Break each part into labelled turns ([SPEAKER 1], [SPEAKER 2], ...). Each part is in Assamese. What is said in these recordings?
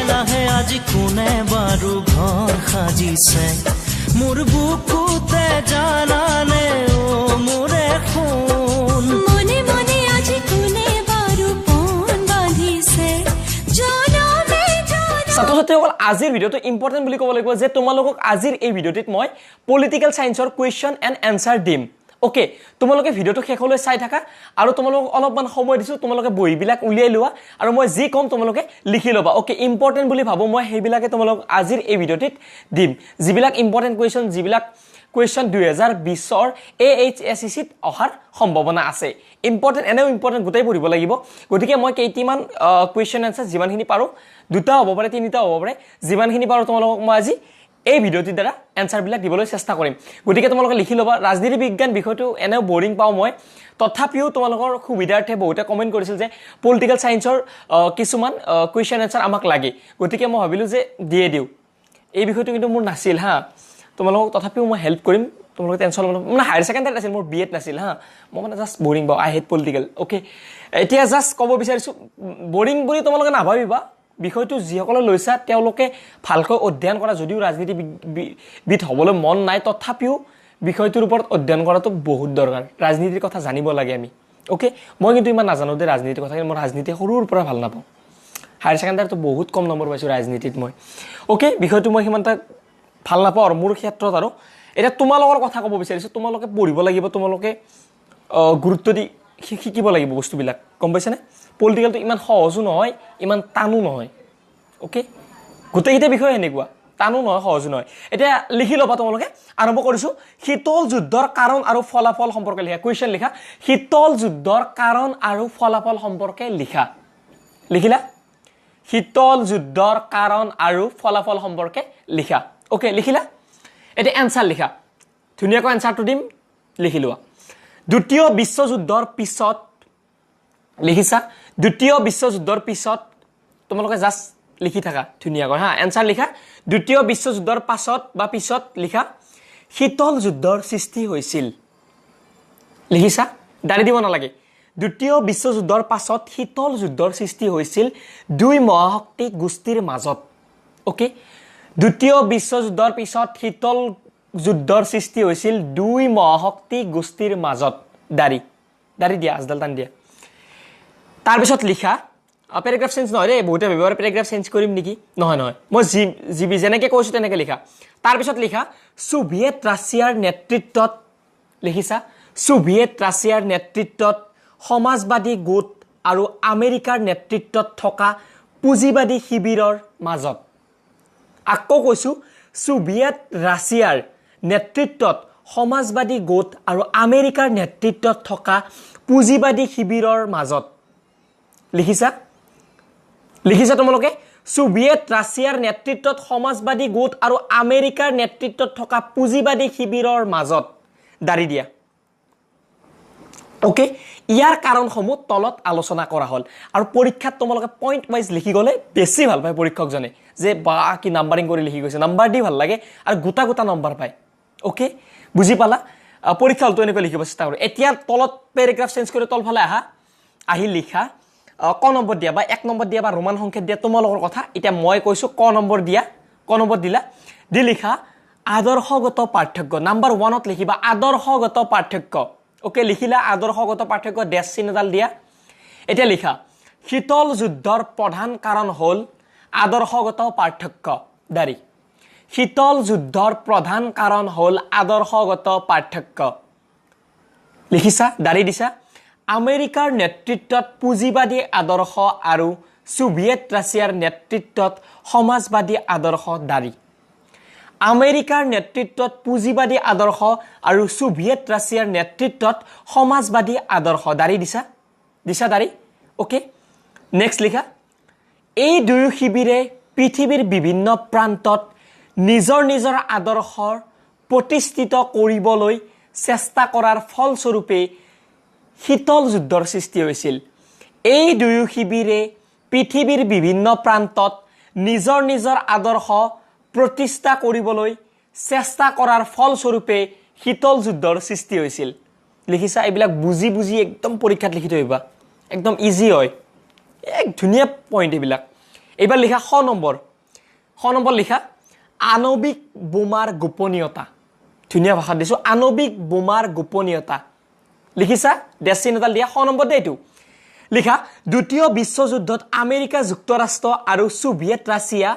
[SPEAKER 1] লাহে আজি কোনে বাৰু ঘৰ সাজিছে মোৰ বুকুতে জানানে অ মোৰে সোণ?
[SPEAKER 2] মনে মনে আজি কোনে বাৰু পণ বান্ধিছে জনমে জনমে?
[SPEAKER 3] ছাত্ৰ ছাত্ৰীসকল, আজিৰ ভিডিঅ'টো ইম্পৰ্টেণ্ট বুলি ক'ব লাগিব যে তোমালোকক আজিৰ এই ভিডিঅ'টিত মই পলিটিকেল ছায়েন্সৰ কুৱেশ্যন এণ্ড এনচাৰ দিম। অ'কে, তোমালোকে ভিডিঅ'টো শেষলৈ চাই থাকা আৰু তোমালোকক অলপমান সময় দিছোঁ। তোমালোকে বহীবিলাক উলিয়াই লোৱা আৰু মই যি ক'ম তোমালোকে লিখি ল'বা। অ'কে, ইম্পৰ্টেণ্ট বুলি ভাবোঁ মই, সেইবিলাকে তোমালোকক আজিৰ এই ভিডিঅ'টিত দিম, যিবিলাক ইম্পৰ্টেণ্ট কুৱেশ্যন, যিবিলাক কুৱেশ্যন 2020ৰ এ এইচ এছ ই চিত অহাৰ সম্ভাৱনা আছে। ইম্পৰ্টেণ্ট, এনেও ইম্পৰ্টেণ্ট, গোটেই পঢ়িব লাগিব। গতিকে মই কেইটিমান কুৱেশ্যন এনচাৰ যিমানখিনি পাৰোঁ, দুটা হ'ব পাৰে, তিনিটা হ'ব পাৰে, যিমানখিনি পাৰোঁ তোমালোকক মই আজি এই ভিডিঅ'টিৰ দ্বাৰা এনচাৰবিলাক দিবলৈ চেষ্টা কৰিম। গতিকে তোমালোকে লিখি ল'বা। ৰাজনীতি বিজ্ঞান বিষয়টো এনেও বৰিং পাওঁ মই, তথাপিও তোমালোকৰ সুবিধাৰ্থে বহুতে কমেণ্ট কৰিছিল যে পলিটিকেল ছায়েন্সৰ কিছুমান কুৱেশ্যন এনচাৰ আমাক লাগে। গতিকে মই ভাবিলোঁ যে দিয়ে দিওঁ। এই বিষয়টো কিন্তু মোৰ নাছিল হা। তোমালোকক তথাপিও মই হেল্প কৰিম, তোমালোকে টেনশ্যন ল'ব। মানে হায়াৰ ছেকেণ্ডাৰীত আছিল মোৰ, বি এড নাছিল হা। মই মানে জাষ্ট বৰিং পাওঁ, I hate political, okay? এতিয়া জাষ্ট ক'ব বিচাৰিছোঁ, বৰিং বুলি তোমালোকে নাভাবিবা। বিষয়টো যিসকলে লৈছা, তেওঁলোকে ভালকৈ অধ্যয়ন কৰা। যদিও ৰাজনীতিবিদ হ'বলৈ মন নাই, তথাপিও বিষয়টোৰ ওপৰত অধ্যয়ন কৰাটো বহুত দৰকাৰ। ৰাজনীতিৰ কথা জানিব লাগে আমি, অ'কে? মই কিন্তু ইমান নাজানো দেই ৰাজনীতিৰ কথা, কিন্তু মই ৰাজনীতি সৰুৰ পৰা ভাল নাপাওঁ। হায়াৰ ছেকেণ্ডাৰীটো বহুত কম নম্বৰ পাইছোঁ ৰাজনীতিত মই, অ'কে? বিষয়টো মই সিমান এটা ভাল নাপাওঁ আৰু মোৰ ক্ষেত্ৰত। আৰু এতিয়া তোমালোকৰ কথা ক'ব বিচাৰিছোঁ। তোমালোকে পঢ়িব লাগিব, তোমালোকে গুৰুত্ব দি শিকিব লাগিব বস্তুবিলাক, গম পাইছেনে? পলিটিকেলটো ইমান সহজো নহয়, ইমান টানো নহয়, অ'কে? গোটেইকেইটা বিষয় সেনেকুৱা, টানো নহয়, সহজো নহয়। এতিয়া লিখি ল'বা তোমালোকে। আৰম্ভ কৰিছোঁ। শীতল যুদ্ধৰ কাৰণ আৰু ফলাফল সম্পৰ্কে লিখা। কুৱেশ্যন লিখা, শীতল যুদ্ধৰ কাৰণ আৰু ফলাফল সম্পৰ্কে লিখা। লিখিলা? শীতল যুদ্ধৰ কাৰণ আৰু ফলাফল সম্পৰ্কে লিখা। অ'কে, লিখিলা? এতিয়া এনচাৰ লিখা। ধুনীয়াকৈ এনচাৰটো দিম, লিখি লোৱা। দ্বিতীয় বিশ্বযুদ্ধৰ পিছত, লিখিছা? দ্বিতীয় বিশ্বযুদ্ধৰ পিছত, তোমালোকে জাষ্ট লিখি থাকা ধুনীয়াকৈ হা। এনচাৰ লিখা। দ্বিতীয় বিশ্বযুদ্ধৰ পাছত বা পিছত লিখা, শীতল যুদ্ধৰ সৃষ্টি হৈছিল। লিখিছা? দাড়ি দিব নালাগে। দ্বিতীয় বিশ্বযুদ্ধৰ পাছত শীতল যুদ্ধৰ সৃষ্টি হৈছিল দুই মহাশক্তি গোষ্ঠীৰ মাজত। অ'কে, দ্বিতীয় বিশ্বযুদ্ধৰ পিছত শীতল যুদ্ধৰ সৃষ্টি হৈছিল দুই মহাশক্তি গোষ্ঠীৰ মাজত। দাড়ি, দাড়ি দিয়া, আজডাল টান দিয়া। তাৰপিছত লিখা, পেৰেগ্ৰাফ চেঞ্জ নহয় দেই। বহুতে ভাবিব পেৰেগ্ৰাফ চেঞ্জ কৰিম নেকি। নহয় নহয়, মই যি যি যেনেকৈ কৈছোঁ তেনেকৈ লিখা। তাৰপিছত লিখা, ছোভিয়েট ৰাছিয়াৰ নেতৃত্বত, লিখিছা? ছোভিয়েট ৰাছিয়াৰ নেতৃত্বত সমাজবাদী গোট আৰু আমেৰিকাৰ নেতৃত্বত থকা পুঁজিবাদী শিবিৰৰ মাজত। আকৌ কৈছোঁ, ছোভিয়েট ৰাছিয়াৰ নেতৃত্বত সমাজবাদী গোট আৰু আমেৰিকাৰ নেতৃত্বত থকা পুঁজিবাদী শিবিৰৰ মাজত। লিখিছা? লিখিছা তোমালোকে? ছোভিয়েট ৰাছিয়াৰ নেতৃত্বত সমাজবাদী গোট আৰু আমেৰিকাৰ নেতৃত্বত থকা পুঁজিবাদী শিবিৰৰ মাজত। দাড়ি দিয়া। অ'কে, ইয়াৰ কাৰণসমূহ তলত আলোচনা কৰা হ'ল। আৰু পৰীক্ষাত তোমালোকে পইণ্ট ৱাইজ লিখি গ'লে বেছি ভাল পায় পৰীক্ষকজনে যে বা কি নাম্বাৰিং কৰি লিখি গৈছে। নাম্বাৰ দি ভাল লাগে আৰু গোটা গোটা নম্বৰ পায়। অ'কে, বুজি পালা? পৰীক্ষা হলটো এনেকৈ লিখিব চেষ্টা কৰোঁ। এতিয়া তলত পেৰেগ্ৰাফ চেঞ্জ কৰি তলফালে আহা। আহি লিখা, ক নম্বৰ দিয়া বা এক নম্বৰ দিয়া বা ৰোমান সংকেত দিয়া, তোমালোকৰ কথা। এতিয়া মই কৈছোঁ ক নম্বৰ দিয়া। ক নম্বৰ দিলা, দি লিখা আদৰ্শগত পাৰ্থক্য। নাম্বাৰ ওৱানত লিখিবা আদৰ্শগত পাৰ্থক্য। অ'কে, লিখিলা আদৰ্শগত পাৰ্থক্য? ডেছ চিন এডাল দিয়া। এতিয়া লিখা, শীতল যুদ্ধৰ প্ৰধান কাৰণ হ'ল আদৰ্শগত পাৰ্থক্য। দাড়ি। শীতল যুদ্ধৰ প্ৰধান কাৰণ হ'ল আদৰ্শগত পাৰ্থক্য। লিখিছা? দাড়ি দিছা? আমেৰিকাৰ নেতৃত্বত পুঁজিবাদী আদৰ্শ আৰু ছোভিয়েট ৰাছিয়াৰ নেতৃত্বত সমাজবাদী আদৰ্শ। দাড়ি। আমেৰিকাৰ নেতৃত্বত পুঁজিবাদী আদৰ্শ আৰু ছোভিয়েট ৰাছিয়াৰ নেতৃত্বত সমাজবাদী আদৰ্শ। দাড়ি দিছা? দিছা দাড়ি? অ'কে, নেক্সট লিখা, এই দুয়ো শিবিৰে পৃথিৱীৰ বিভিন্ন প্ৰান্তত নিজৰ নিজৰ আদৰ্শৰ প্ৰতিষ্ঠিত কৰিবলৈ চেষ্টা কৰাৰ ফলস্বৰূপে শীতল যুদ্ধৰ সৃষ্টি হৈছিল। এই দুয়ো শিবিৰে পৃথিৱীৰ বিভিন্ন প্ৰান্তত নিজৰ নিজৰ আদৰ্শ প্ৰতিষ্ঠা কৰিবলৈ চেষ্টা কৰাৰ ফলস্বৰূপে শীতল যুদ্ধৰ সৃষ্টি হৈছিল। লিখিছা? এইবিলাক বুজি বুজি একদম পৰীক্ষাত লিখি থৈ আহিবা, একদম ইজি হয়, এক ধুনীয়া পইণ্ট এইবিলাক। এইবাৰ লিখা শ নম্বৰ, শ নম্বৰ লিখা আণৱিক বোমাৰ গোপনীয়তা। ধুনীয়া ভাষাত দিছোঁ, আণৱিক বোমাৰ গোপনীয়তা লিখিছা, ডেছ চিন এডাল দিয়া, শ নম্বৰ দেই এইটো। লিখা দ্বিতীয় বিশ্বযুদ্ধত আমেৰিকা যুক্তৰাষ্ট্ৰ আৰু ছোভিয়েট ৰাছিয়া,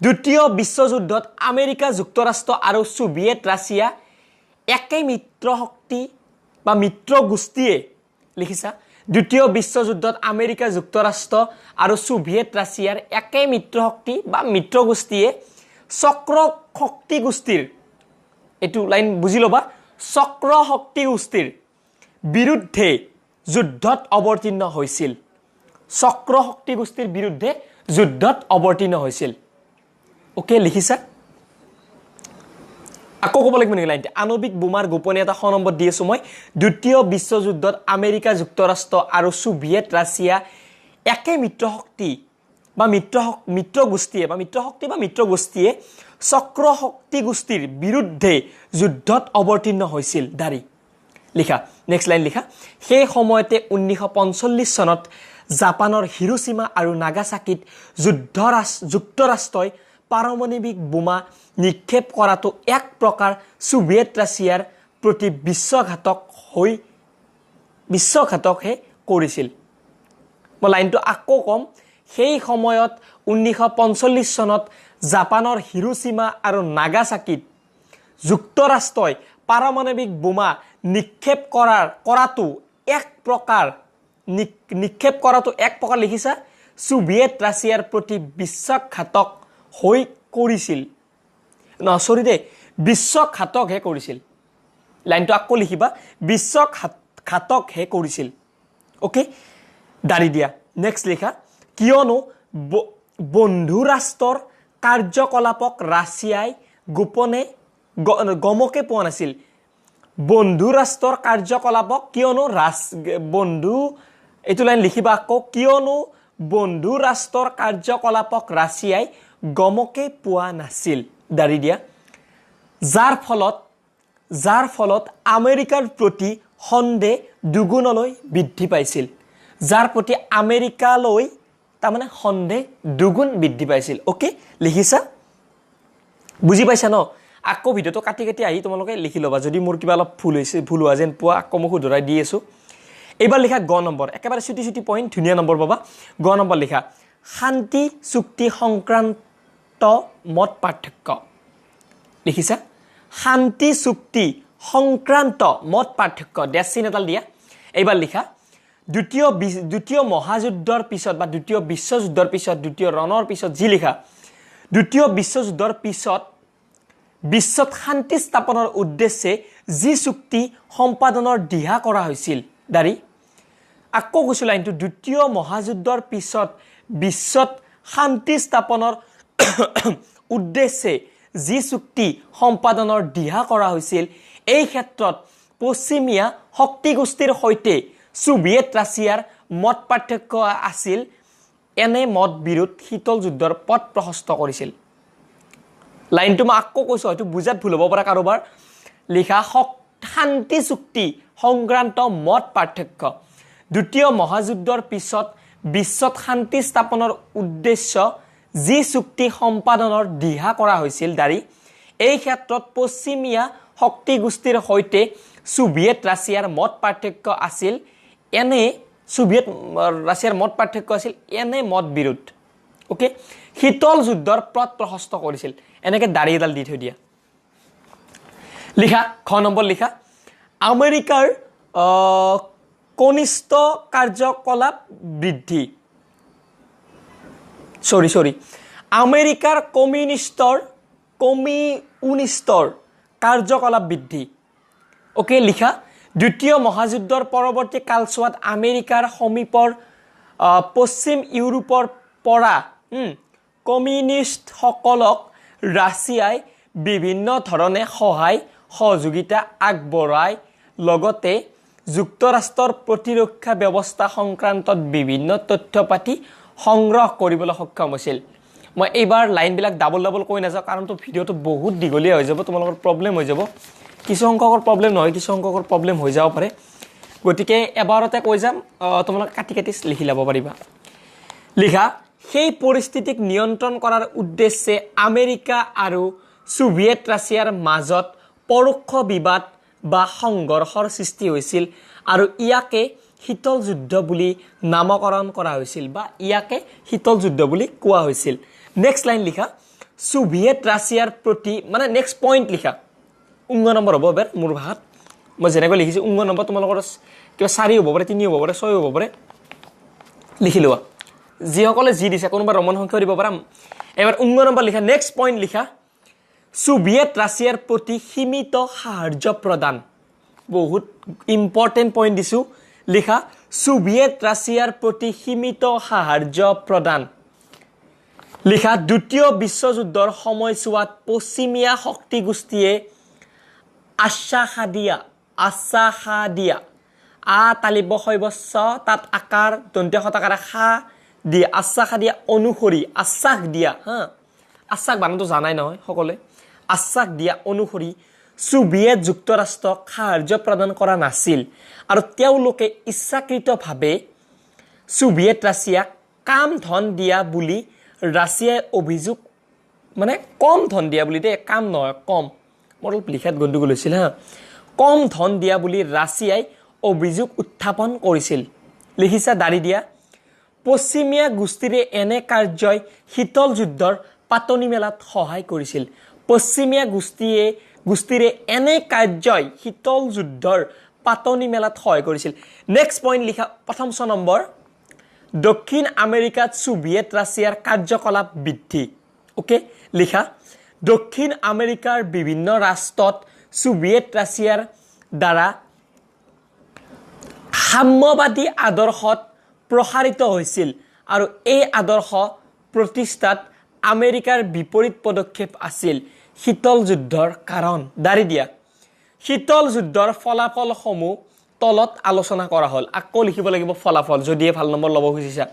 [SPEAKER 3] দ্বিতীয় বিশ্বযুদ্ধত আমেৰিকা যুক্তৰাষ্ট্ৰ আৰু ছোভিয়েট ৰাছিয়া একে মিত্ৰশক্তি বা মিত্ৰগোষ্ঠীয়ে, লিখিছা, দ্বিতীয় বিশ্বযুদ্ধত আমেৰিকা যুক্তৰাষ্ট্ৰ আৰু ছোভিয়েট ৰাছিয়াৰ একে মিত্ৰশক্তি বা মিত্ৰগোষ্ঠীয়ে চক্ৰ শক্তি গোষ্ঠীৰ, এইটো লাইন বুজি ল'বা, চক্ৰ শক্তি গোষ্ঠীৰ বিৰুদ্ধে যুদ্ধত অৱতীৰ্ণ হৈছিল। চক্ৰ শক্তি গোষ্ঠীৰ বিৰুদ্ধে যুদ্ধত অৱতীৰ্ণ হৈছিল। অ'কে, লিখিছা? আকৌ ক'ব লাগিব নেকি লাইনটো? আণৱিক বোমাৰ গোপনীয়তা শ নম্বৰ দি আছোঁ মই। দ্বিতীয় বিশ্বযুদ্ধত আমেৰিকা যুক্তৰাষ্ট্ৰ আৰু ছোভিয়েট ৰাছিয়া একে মিত্ৰশক্তি বা মিত্ৰগোষ্ঠীয়ে বা মিত্ৰশক্তি বা মিত্ৰগোষ্ঠীয়ে চক্ৰ শক্তি গোষ্ঠীৰ বিৰুদ্ধে যুদ্ধত অৱতীৰ্ণ হৈছিল। দাড়ি লিখা, নেক্সট লাইন লিখা। সেই সময়তে 1945 চনত জাপানৰ হিৰোচিমা আৰু নাগাচাকিত যুক্তৰাষ্ট্ৰই পাৰমাণৱিক বোমা নিক্ষেপ কৰাটো এক প্ৰকাৰ ছোভিয়েট ৰাছিয়াৰ প্ৰতি বিশ্বাসঘাতকহে কৰিছিল। মই লাইনটো আকৌ ক'ম। সেই সময়ত 1945 চনত জাপানৰ হিৰোচিমা আৰু নাগাচাকিত যুক্তৰাষ্ট্ৰই পাৰমাণৱিক বোমা নিক্ষেপ কৰাটো এক প্ৰকাৰ নিক্ষেপ কৰাটো এক প্ৰকাৰ লিখিছা ছোভিয়েট ৰাছিয়াৰ প্ৰতি বিশ্বাসঘাতক হৈ কৰিছিল। চৰি দেই, বিশ্বাসঘাতকহে কৰিছিল। লাইনটো আকৌ লিখিবা, বিশ্বাসঘাতকহে কৰিছিল। অ'কে, দাড়ি দিয়া। নেক্সট লিখা, কিয়নো বন্ধু ৰাষ্ট্ৰৰ কাৰ্যকলাপক ৰাছিয়াই গোপনে গমকে পোৱা নাছিল। বন্ধু ৰাষ্ট্ৰৰ কাৰ্যকলাপক কিয়নো বন্ধু, এইটো লাইন লিখিবা আকৌ, কিয়নো বন্ধু ৰাষ্ট্ৰৰ কাৰ্যকলাপক ৰাছিয়াই গমকে পোৱা নাছিল। দাড়ি দিয়া। যাৰ ফলত আমেৰিকাৰ প্ৰতি সন্দেহ দুগুণলৈ বৃদ্ধি পাইছিল। যাৰ প্ৰতি আমেৰিকালৈ তাৰমানে সন্দেহ দুগুণ বৃদ্ধি পাইছিল। অ'কে, লিখিছা? বুজি পাইছা ন? আকৌ ভিডিঅ'টো কাটি কাটি আহি তোমালোকে লিখি ল'বা। যদি মোৰ কিবা অলপ ভুল হৈছে, ভুল হোৱা যেন পোৱা, আকৌ মই শুধৰাই দি আছোঁ। এইবাৰ লিখা গ নম্বৰ, একেবাৰে চুটি চুটি পইণ্ট, ধুনীয়া নম্বৰ পাবা। গ নম্বৰ লিখা, শান্তি চুক্তি সংক্ৰান্ত মত পাৰ্থক্য। লিখিছা? শান্তি চুক্তি সংক্ৰান্ত মত পাৰ্থক্য, ডেছ চিন এডাল দিয়া। এইবাৰ লিখা, দ্বিতীয় মহাযুদ্ধৰ পিছত বা দ্বিতীয় বিশ্বযুদ্ধৰ পিছত, দ্বিতীয় ৰণৰ পিছত যি লিখা, দ্বিতীয় বিশ্বযুদ্ধৰ পিছত বিশ্বত শান্তি স্থাপনৰ উদ্দেশ্যে যি চুক্তি সম্পাদনৰ দিহা কৰা হৈছিল। দাড়ি। আকৌ কৈছোঁ লাইনটো, দ্বিতীয় মহাযুদ্ধৰ পিছত বিশ্বত শান্তি স্থাপনৰ উদ্দেশ্যে যি চুক্তি সম্পাদনৰ দিহা কৰা হৈছিল, এই ক্ষেত্ৰত পশ্চিমীয়া শক্তিগোষ্ঠীৰ সৈতে ছোভিয়েট ৰাছিয়াৰ মত পাৰ্থক্য আছিল। এনে মত বিৰোধ শীতল যুদ্ধৰ পথ প্ৰশস্ত কৰিছিল। লাইনটো মই আকৌ কৈছোঁ, হয়তো বুজাত ভুল হ'ব পাৰে কাৰোবাৰ। লিখা, শান্তি চুক্তি সংক্ৰান্ত মত পাৰ্থক্য, দ্বিতীয় মহাযুদ্ধৰ পিছত বিশ্বত শান্তি স্থাপনৰ উদ্দেশ্য যি চুক্তি সম্পাদনৰ দিহা কৰা হৈছিল। দাড়ি। এই ক্ষেত্ৰত পশ্চিমীয়া শক্তিগোষ্ঠীৰ সৈতে ছোভিয়েট ৰাছিয়াৰ মত পাৰ্থক্য আছিল। এনে ছোভিয়েট ৰাছিয়াৰ মত পাৰ্থক্য আছিল, এনে মত বিৰোধ। অ'কে, শীতল যুদ্ধৰ পথ প্ৰশস্ত কৰিছিল। এনেকে দাড়ি এডাল দি থৈ দিয়া। লিখা, খ নম্বৰ লিখা, আমেৰিকাৰ কনিষ্ঠ কাৰ্যকলাপ বৃদ্ধি। চৰি, আমেৰিকাৰ কমিউনিষ্টৰ কাৰ্যকলাপ বৃদ্ধি। অ'কে, লিখা, দ্বিতীয় মহাযুদ্ধৰ পৰৱৰ্তী কালছোৱাত আমেৰিকাৰ সমীপৰ পশ্চিম ইউৰোপৰ পৰা কমিউনিষ্টসকলক ৰাছিয়াই বিভিন্ন ধৰণে সহায় সহযোগিতা আগবঢ়াই লগতে যুক্তৰাষ্ট্ৰৰ প্ৰতিৰক্ষা ব্যৱস্থা সংক্ৰান্তত বিভিন্ন তথ্য পাতি সংগ্ৰহ কৰিবলৈ সক্ষম হৈছিল। মই এইবাৰ লাইনবিলাক ডাবল ডাবল কৈ নাযাওঁ, কাৰণটো ভিডিঅ'টো বহুত দীঘলীয়া হৈ যাব, তোমালোকৰ প্ৰব্লেম হৈ যাব। কিছু সংখ্যকৰ প্ৰব্লেম নহয়, কিছু সংখ্যকৰ প্ৰব্লেম হৈ যাব পাৰে। গতিকে এবাৰতে কৈ যাম, তোমালোকে কাটি কাটি লিখি ল'ব পাৰিবা। লিখা, সেই পৰিস্থিতিক নিয়ন্ত্ৰণ কৰাৰ উদ্দেশ্যে আমেৰিকা আৰু ছোভিয়েট ৰাছিয়াৰ মাজত পৰোক্ষ বিবাদ বা সংঘৰ্ষৰ সৃষ্টি হৈছিল আৰু ইয়াকে শীতল যুদ্ধ বুলি নামকৰণ কৰা হৈছিল বা ইয়াকে শীতল যুদ্ধ বুলি কোৱা হৈছিল। নেক্সট লাইন লিখা, ছোভিয়েট ৰাছিয়াৰ প্ৰতি, মানে নেক্সট পইণ্ট লিখা, উংগ নম্বৰ হ'ব এবাৰ মোৰ ভাষাত, মই যেনেকৈ লিখিছোঁ উংগ নম্বৰ তোমালোকৰ কিবা 4 হ'ব পাৰে, 3 হ'ব পাৰে, 6 হ'ব পাৰে, লিখি লোৱা। যিসকলে যি দিছে, কোনোবা ৰমন সংখ্যাও দিব পাৰা। এবাৰ উংগ নম্বৰ লিখা, নেক্সট পইণ্ট লিখা, ছোভিয়েট ৰাছিয়াৰ প্ৰতি সীমিত সাহায্য প্ৰদান। বহুত ইম্পৰ্টেণ্ট পইণ্ট দিছোঁ, লিখা ছোভিয়েট ৰাছিয়াৰ প্ৰতি সীমিত সাহায্য প্ৰদান। লিখা দ্বিতীয় বিশ্বযুদ্ধৰ সময়ছোৱাত পশ্চিমীয়া শক্তিগোষ্ঠীয়ে আশ্বাস দিয়া, আ তালিব শৈব স তাত আকাৰ দন্ত্য শতাকাৰে সা দিয়ে, আশ্বাস দিয়া অনুসৰি, আশ্বাস দিয়া, হা আশ্বাস বানানটো জানাই নহয় সকলোৱে, আশ্বাস দিয়া অনুসৰি ছোভিয়েট যুক্তৰাষ্ট্ৰক সাহায্য প্ৰদান কৰা নাছিল আৰু তেওঁলোকে ইচ্ছাকৃতভাৱে ছোভিয়েট ৰাছিয়াক কাম ধন দিয়া বুলি ৰাছিয়াই অভিযোগ, মানে কম ধন দিয়া বুলি দেই, কাম নহয় কম, মোৰ অলপ লিখাত গণ্ডগোল হৈছিল, হা, কম ধন দিয়া বুলি ৰাছিয়াই অভিযোগ উত্থাপন কৰিছিল। লিখিছা দাড়ি দিয়া। পশ্চিমীয়া গোষ্ঠীৰে এনে কাৰ্যই শীতল যুদ্ধৰ পাতনি মেলাত সহায় কৰিছিল। পশ্চিমীয়া গোষ্ঠীৰে এনে কাৰ্যই শীতল যুদ্ধৰ পাতনি মেলাত সহায় কৰিছিল। নেক্সট পইণ্ট লিখা, প্ৰথম 6 নম্বৰ, দক্ষিণ আমেৰিকাত ছোভিয়েট ৰাছিয়াৰ কাৰ্যকলাপ বৃদ্ধি। অ'কে, লিখা দক্ষিণ আমেৰিকাৰ বিভিন্ন ৰাষ্ট্ৰত ছোভিয়েট ৰাছিয়াৰ দ্বাৰা সাম্যবাদী আদৰ্শত প্ৰসাৰিত হৈছিল আৰু এই আদৰ্শ প্ৰতিষ্ঠাত আমেৰিকাৰ বিপৰীত পদক্ষেপ আছিল শীতল যুদ্ধৰ কাৰণ। দাড়ি দিয়া। শীতল যুদ্ধৰ ফলাফলসমূহ তলত আলোচনা কৰা হ'ল। আকৌ লিখিব লাগিব ফলাফল, যদিহে ভাল নম্বৰ ল'ব খুজিছা।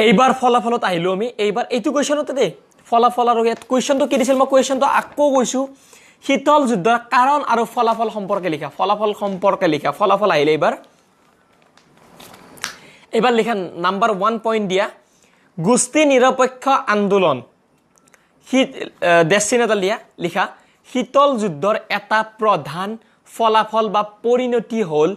[SPEAKER 3] এইবাৰ ফলাফলত আহিলোঁ আমি। এইবাৰ এইটো কুৱেশ্যনতে দেই ফলাফল, আৰু ইয়াত কুৱেশ্যনটো কি দিছিল, মই কুৱেশ্যনটো আকৌ কৈছোঁ, শীতল যুদ্ধৰ কাৰণ আৰু ফলাফল সম্পৰ্কে লিখা, ফলাফল সম্পৰ্কে লিখা। ফলাফল আহিলে এইবাৰ, এইবাৰ লিখা নাম্বাৰ 1 পইণ্ট দিয়া, গোষ্ঠী নিৰপেক্ষ আন্দোলন। ডেছ চিন এটা দিয়া, লিখা শীতল যুদ্ধৰ এটা প্ৰধান ফলাফল বা পৰিণতি হ'ল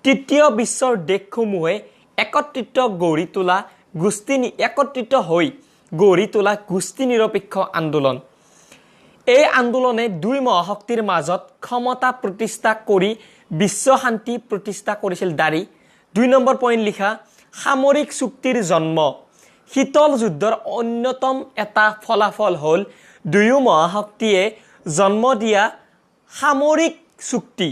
[SPEAKER 3] তৃতীয় বিশ্বৰ দেশসমূহে একত্ৰিত গঢ়ি তোলা গোষ্ঠী একত্ৰিত হৈ গঢ়ি তোলা গোষ্ঠী নিৰপেক্ষ আন্দোলন। এই আন্দোলনে দুই মহাশক্তিৰ মাজত ক্ষমতা প্ৰতিষ্ঠা কৰি বিশ্ব শান্তি প্ৰতিষ্ঠা কৰিছিল। দাড়ি। 2 নম্বৰ পইণ্ট লিখা, সামৰিক চুক্তিৰ জন্ম। শীতল যুদ্ধৰ অন্যতম এটা ফলাফল হ'ল দুয়ো মহাশক্তিয়ে জন্ম দিয়া সামৰিক চুক্তি।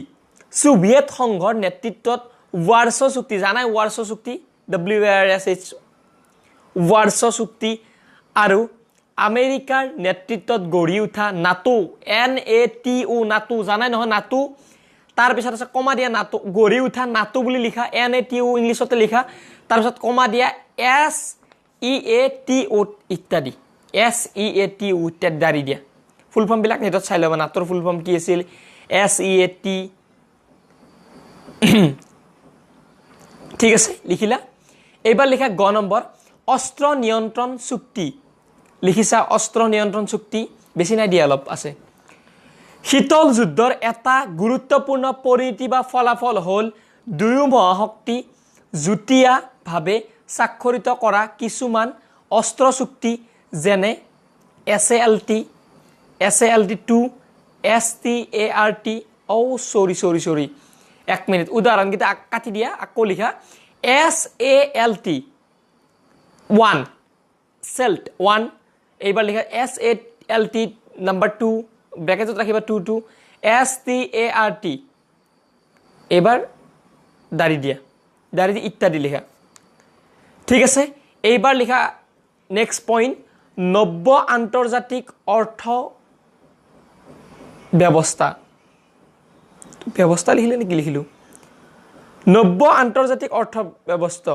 [SPEAKER 3] ছোভিয়েট সংঘৰ নেতৃত্বত ৱাৰ্ছ চুক্তি, জানাই ৱাৰ্ছ চুক্তি, WRSH, Warsaw চুক্তি, আৰু আমেৰিকাৰ নেতৃত্বত গঢ়ি উঠা নাটো, NATO, নাটো জানাই নহয় নাটো, তাৰপিছত আছে কমা দিয়া নাটো, গঢ়ি উঠা নাটো বুলি লিখা, NATO ইংলিছতে লিখা, তাৰপিছত কমা দিয়া SEATO ইত্যাদি, SEATO ইত্যাদি দাড়ি দিয়া। ফুল ফৰ্মবিলাক নেটত চাই ল'বা, নাটোৰ ফুল ফৰ্ম কি আছিল, SEAT, ঠিক আছে লিখিলা। এইবাৰ লিখা গ নম্বৰ, অস্ত্ৰ নিয়ন্ত্ৰণ চুক্তি। লিখিছা অস্ত্ৰ নিয়ন্ত্ৰণ চুক্তি, বেছি নাই দিয়া, অলপ আছে। শীতল যুদ্ধৰ এটা গুৰুত্বপূৰ্ণ পৰিণতি বা ফলাফল হ'ল দুয়ো মহাশক্তি যুটীয়াভাৱে স্বাক্ষৰিত কৰা কিছুমান অস্ত্ৰ চুক্তি, যেনে SALT, SALT 2, START, অ' চৰি চৰি চৰি এক মিনিট, উদাহৰণকেইটা কাটি দিয়া, আকৌ লিখা SALT 1, চেল্ট 1, এইবাৰ লিখা SALT number 2, ব্ৰেকেটত ৰাখিবা 2 2, START, এইবাৰ দাড়ি দিয়া, দাড়ি দি ইত্যাদি লিখা। ঠিক আছে, এইবাৰ লিখা নেক্সট পইণ্ট, নব্য আন্তৰ্জাতিক অৰ্থ ব্যৱস্থা। ব্যৱস্থা লিখিলে নেকি, লিখিলোঁ নব্য আন্তৰ্জাতিক অৰ্থ ব্যৱস্থা।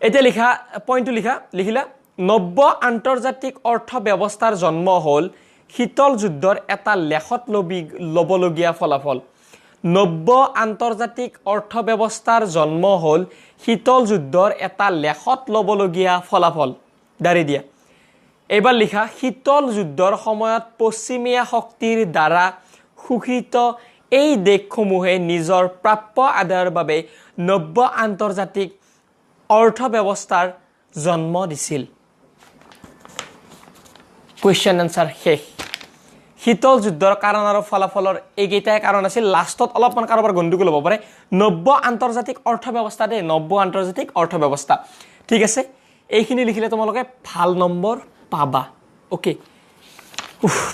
[SPEAKER 3] এতিয়া লিখা পইণ্টটো লিখা, লিখিলা নব্য আন্তৰ্জাতিক অৰ্থ ব্যৱস্থাৰ জন্ম হ'ল শীতল যুদ্ধৰ এটা লেখত ল'বলগীয়া ফলাফল। নব্য আন্তৰ্জাতিক অৰ্থব্যৱস্থাৰ জন্ম হ'ল শীতল যুদ্ধৰ এটা লেখত ল'বলগীয়া ফলাফল। দাঁড়ি দিয়া। এইবাৰ লিখা, শীতল যুদ্ধৰ সময়ত পশ্চিমীয়া শক্তিৰ দ্বাৰা শোষিত এই দেশসমূহে নিজৰ প্ৰাপ্য আদায়ৰ বাবে নব্য আন্তৰ্জাতিক অৰ্থব্যৱস্থাৰ জন্ম দিছিল। কুৱেশ্যন এনচাৰ শেষ। শীতল যুদ্ধৰ কাৰণ আৰু ফলাফলৰ এইকেইটাই কাৰণ আছিল। লাষ্টত অলপমান কাৰোবাৰ গণ্ডগোল হ'ব পাৰে। নব্য আন্তৰ্জাতিক অৰ্থব্যৱস্থা দেই, নব্য আন্তৰ্জাতিক অৰ্থব্যৱস্থা। ঠিক আছে, এইখিনি লিখিলে তোমালোকে ভাল নম্বৰ পাবা। অ'কে,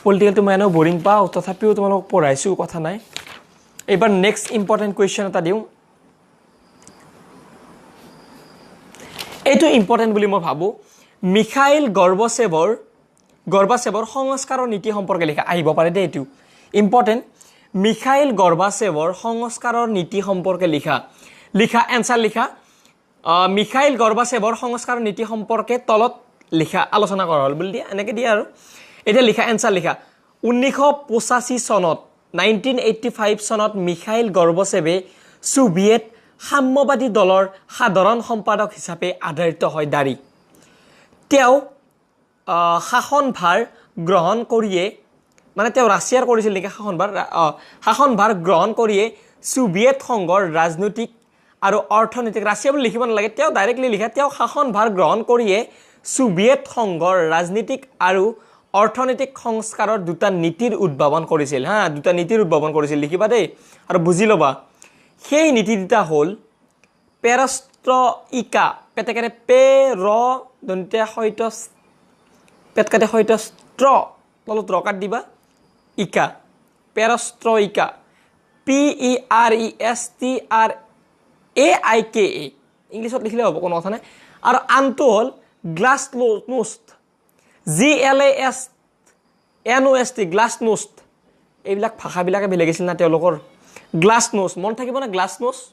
[SPEAKER 3] পলিটিকেলটো মই এনেও বৰিং পাওঁ, তথাপিও তোমালোকক পঢ়াইছোঁ, কথা নাই। এইবাৰ নেক্সট ইম্পৰ্টেণ্ট কুৱেশ্যন এটা দিওঁ। এইটো ইম্পৰ্টেণ্ট বুলি মই ভাবোঁ। মিখাইল গৰ্বাচেভৰ সংস্কাৰৰ নীতি সম্পৰ্কে লিখা। আহিব পাৰে দেই, এইটো ইম্পৰ্টেণ্ট। মিখাইল গৰ্বাচেভৰ সংস্কাৰৰ নীতি সম্পৰ্কে লিখা। লিখা, এনচাৰ লিখা। মিখাইল গৰ্বাচেভৰ সংস্কাৰৰ নীতি সম্পৰ্কে তলত লিখা, আলোচনা কৰা হ'ল বুলি দিয়া, এনেকৈ দিয়া আৰু। এতিয়া লিখা, এনচাৰ লিখা। 1985 চনত, 1985 চনত মিখাইল গৰ্বাচেভে ছোভিয়েট সাম্যবাদী দলৰ সাধাৰণ সম্পাদক হিচাপে আধাৰিত হয়। দাঁড়ি। তেওঁ শাসনভাৰ গ্ৰহণ কৰিয়ে, মানে তেওঁ ৰাছিয়াৰ কৰিছিল নেকি শাসনভাৰ, শাসনভাৰ গ্ৰহণ কৰিয়ে ছোভিয়েট সংঘৰ ৰাজনৈতিক আৰু অৰ্থনৈতিক, ৰাছিয়া বুলি লিখিব নালাগে, তেওঁ ডাইৰেক্টলি লিখা, তেওঁ শাসনভাৰ গ্ৰহণ কৰিয়ে ছোভিয়েট সংঘৰ ৰাজনীতিক আৰু অৰ্থনৈতিক সংস্কাৰৰ দুটা নীতিৰ উদ্ভাৱন কৰিছিল। হা, দুটা নীতিৰ উদ্ভাৱন কৰিছিল, লিখিবা দেই আৰু বুজি ল'বা। সেই নীতি দুটা হ'ল পেৰষ্ট্ৰইকা, পেটেকেৰে পে ৰ দন্তীয়া সৈত পেটকাটে সৈতে ষ্ট্ৰ, তলত ৰকাত দিবা, ইকা, perestroika, P E R E S T R A I K A, ইংলিছত লিখিলে হ'ব, কোনো কথা নাই। আৰু আনটো হ'ল glasnost, G L A S N O S T, glasnost. এইবিলাক ভাষাবিলাকে বেলেগ আছিল না তেওঁলোকৰ। গ্লাছনোষ্ট মনত থাকিব না, গ্লাছনোষ্ট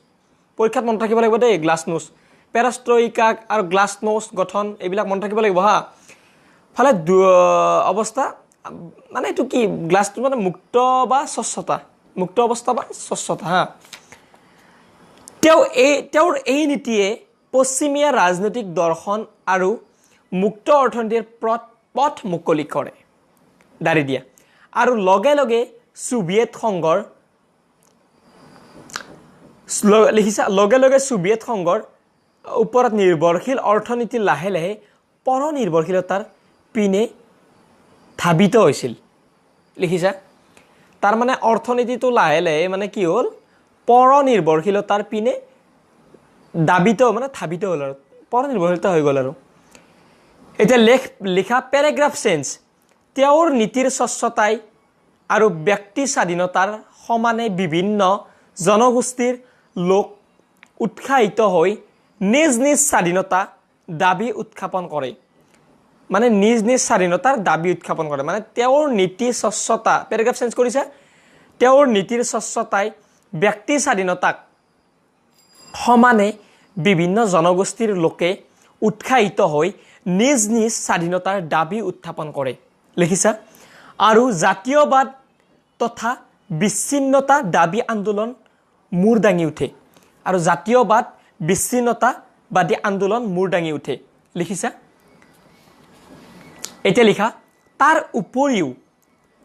[SPEAKER 3] পৰীক্ষাত মনত ৰাখিব লাগিব দেই। গ্লাছনোষ্ট, পেৰষ্ট্ৰইকা আৰু গ্লাছনোষ্ট গঠন, এইবিলাক মনত ৰাখিব লাগিব। হা, ফালে অৱস্থা মানে এইটো কি, গ্লাছটো মানে মুক্ত বা স্বচ্ছতা, মুক্ত অৱস্থা বা স্বচ্ছতা। হা, তেওঁৰ এই নীতিয়ে পশ্চিমীয়া ৰাজনৈতিক দৰ্শন আৰু মুক্ত অৰ্থনীতিৰ পথ মুকলি কৰে। দাঁড়ি দিয়া। আৰু লগে লগে ছোভিয়েট সংঘৰ, লিখিছা, লগে লগে ছোভিয়েট সংঘৰ ওপৰত নিৰ্ভৰশীল অৰ্থনীতি লাহে লাহে পৰনিৰ্ভৰশীলতাৰ পিনে ধাবিত হৈছিল। লিখিছা, তাৰমানে অৰ্থনীতিটো লাহে লাহে মানে কি হ'ল, পৰনিৰ্ভৰশীলতাৰ পিনে দাবিত মানে ধাবিত হ'ল আৰু পৰনিৰ্ভৰশীলতা হৈ গ'ল আৰু। এতিয়া লিখা পেৰাগ্ৰাফ চেঞ্জ। তেওঁৰ নীতিৰ স্বচ্ছতাই আৰু ব্যক্তি স্বাধীনতাৰ সমানে বিভিন্ন জনগোষ্ঠীৰ লোক উৎসাহিত হৈ নিজ নিজ স্বাধীনতা দাবী উত্থাপন কৰে। মানে নিজ নিজ স্বাধীনতাৰ দাবী উত্থাপন কৰে। মানে তেওঁৰ নীতি স্বচ্ছতা, পেৰাগ্ৰাফ চেঞ্জ কৰিছে, তেওঁৰ নীতিৰ স্বচ্ছতাই ব্যক্তি স্বাধীনতাক সমানে বিভিন্ন জনগোষ্ঠীৰ লোকে উৎসাহিত হৈ নিজ নিজ স্বাধীনতাৰ দাবী উত্থাপন কৰে। লিখিছা। আৰু জাতীয়বাদ তথা বিচ্ছিন্নতা দাবী আন্দোলন মূৰ দাঙি উঠে। আৰু জাতীয়বাদ বিচ্ছিন্নতাবাদী আন্দোলন মূৰ দাঙি উঠে। লিখিছা। এতিয়া লিখা, তাৰ উপৰিও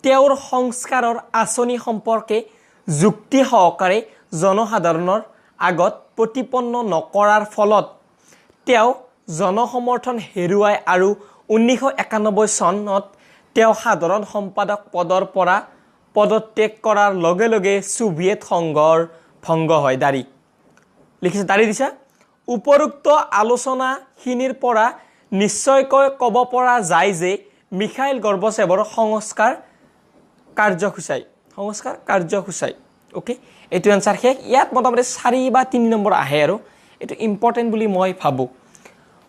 [SPEAKER 3] তেওঁৰ সংস্কাৰৰ আঁচনি সম্পৰ্কে যুক্তি সহকাৰে জনসাধাৰণৰ আগত প্ৰতিপন্ন নকৰাৰ ফলত তেওঁ জনসমৰ্থন হেৰুৱায় আৰু 1991 চনত তেওঁ সাধাৰণ সম্পাদক পদৰ পৰা পদত্যাগ কৰাৰ লগে লগে ছোভিয়েট সংঘৰ ভংগ হয়। দাড়ি লিখিছে, দাড়ি দিছা। উপৰোক্ত আলোচনাখিনিৰ পৰা নিশ্চয়কৈ ক'ব পৰা যায় যে মিখাইল গৰ্বাচেভৰ সংস্কাৰ কাৰ্যসূচাই। অ'কে, এইটো এনচাৰ শেষ। ইয়াত মোটামুটি 4 বা 3 নম্বৰ আহে আৰু এইটো ইম্পৰ্টেণ্ট বুলি মই ভাবোঁ।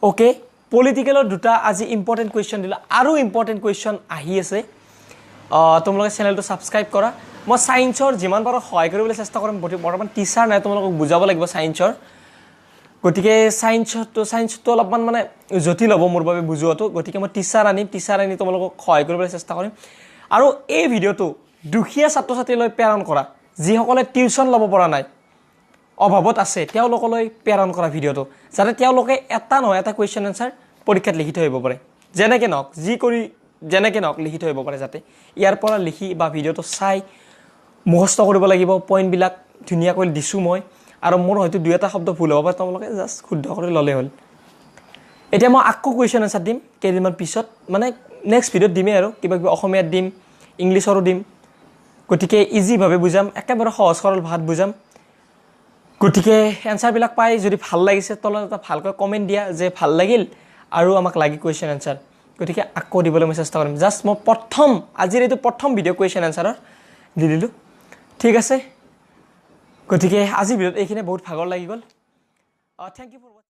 [SPEAKER 3] অ'কে, পলিটিকেলৰ দুটা আজি ইম্পৰ্টেণ্ট কুৱেশ্যন দিলোঁ, আৰু ইম্পৰ্টেণ্ট কুৱেশ্যন আহি আছে। তোমালোকে চেনেলটো ছাবস্ক্ৰাইব কৰা। মই ছায়েন্সৰ যিমান পাৰোঁ সহায় কৰিবলৈ চেষ্টা কৰিম। বৰ্তমান টিচাৰ নাই, তোমালোকক বুজাব লাগিব ছায়েন্সৰ। গতিকে ছায়েন্সটো অলপমান মানে জটিল হ'ব মোৰ বাবে বুজোৱাটো। গতিকে মই টিচাৰ আনিম, টিচাৰ আনি তোমালোকক সহায় কৰিবলৈ চেষ্টা কৰিম। আৰু এই ভিডিঅ'টো দুখীয়া ছাত্ৰ ছাত্ৰীলৈ প্ৰেৰণ কৰা, যিসকলে টিউশ্যন ল'ব পৰা নাই, অভাৱত আছে, তেওঁলোকলৈ প্ৰেৰণ কৰা ভিডিঅ'টো, যাতে তেওঁলোকে এটা নহয় এটা কুৱেশ্যন এনচাৰ পৰীক্ষাত লিখি থৈ আহিব পাৰে। যেনেকৈ নহওক, যি কৰি যেনেকৈ নহওক লিখি থৈ আহিব পাৰে, যাতে ইয়াৰ পৰা লিখি বা ভিডিঅ'টো চাই মুখস্থ কৰিব লাগিব। পইণ্টবিলাক ধুনীয়াকৈ দিছোঁ মই, আৰু মোৰ হয়তো দুই এটা শব্দ ভুল হ'ব পাৰে, তোমালোকে জাষ্ট শুদ্ধ কৰি ল'লেই হ'ল। এতিয়া মই আকৌ কুৱেশ্যন এনচাৰ দিম কেইদিনমান পিছত, মানে নেক্সট ভিডিঅ'ত দিমেই আৰু কিবা কিবি অসমীয়াত দিম, ইংলিছৰো দিম। গতিকে ইজিভাৱে বুজাম, একেবাৰে সহজ সৰল ভাষাত বুজাম। গতিকে এনচাৰবিলাক পাই যদি ভাল লাগিছে, তলত এটা ভালকৈ কমেণ্ট দিয়া যে ভাল লাগিল আৰু আমাক লাগে কুৱেশ্যন এনচাৰ। গতিকে আকৌ দিবলৈ মই চেষ্টা কৰিম। জাষ্ট মই প্ৰথম আজিৰ এইটো প্ৰথম ভিডিঅ' কুৱেশ্যন এনচাৰৰ দি দিলোঁ, ঠিক আছে? গতিকে আজিৰ ভিডিঅ'ত এইখিনি, বহুত ভাগৰ লাগি গ'ল। Thank U for.